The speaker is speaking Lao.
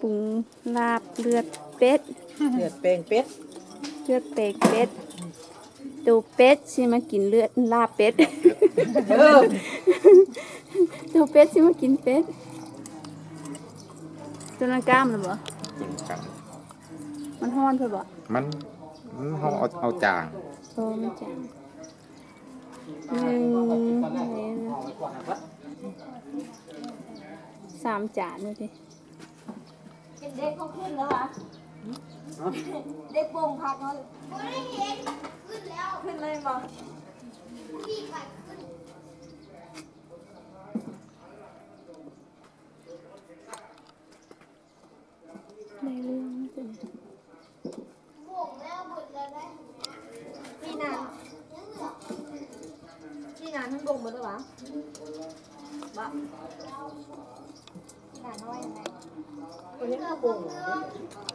ປຸງລາບເລືອດເປັດ ເລືອດແປງເປັດ ເລືອດແປງເປັດ. ໂຕເປັດຊິມາກິນເລືອດ ລາບເປັດ ເອີ ໂຕເປັດຊິມາກິນເປັດ. ໂຕນັ້ນກ້າມແລ້ວບໍ່? ໂຕນັ້ນກ້າມ. ມັນຮ້ອນເພິ່ນບໍ່? ມັນ ມັນ ເຮົາເອົາ ເອົາຈາງ. ໂອ້ ມັນຈາງ. ໜຶ່ງ ສອງ ສາມຈານນີ້ຕິ. ເຫັນເດັກເຂົາຂຶ້ນແລ້ວຫວາ? ເດັກໂປ່ງຜັກເນາະ. ຂຶ້ນແລ້ວ ຂຶ້ນເລີຍບໍ່? ໄດ້ເລື່ອງ ທີ່ນາ ທີ່ນາມັນບົ່ງເບິດແລ້ວຫວາ? ບໍ່ ທີ່ນານ້ອຍຫັ້ນນະ ຕົວນີ້ມັນບົ່ງ.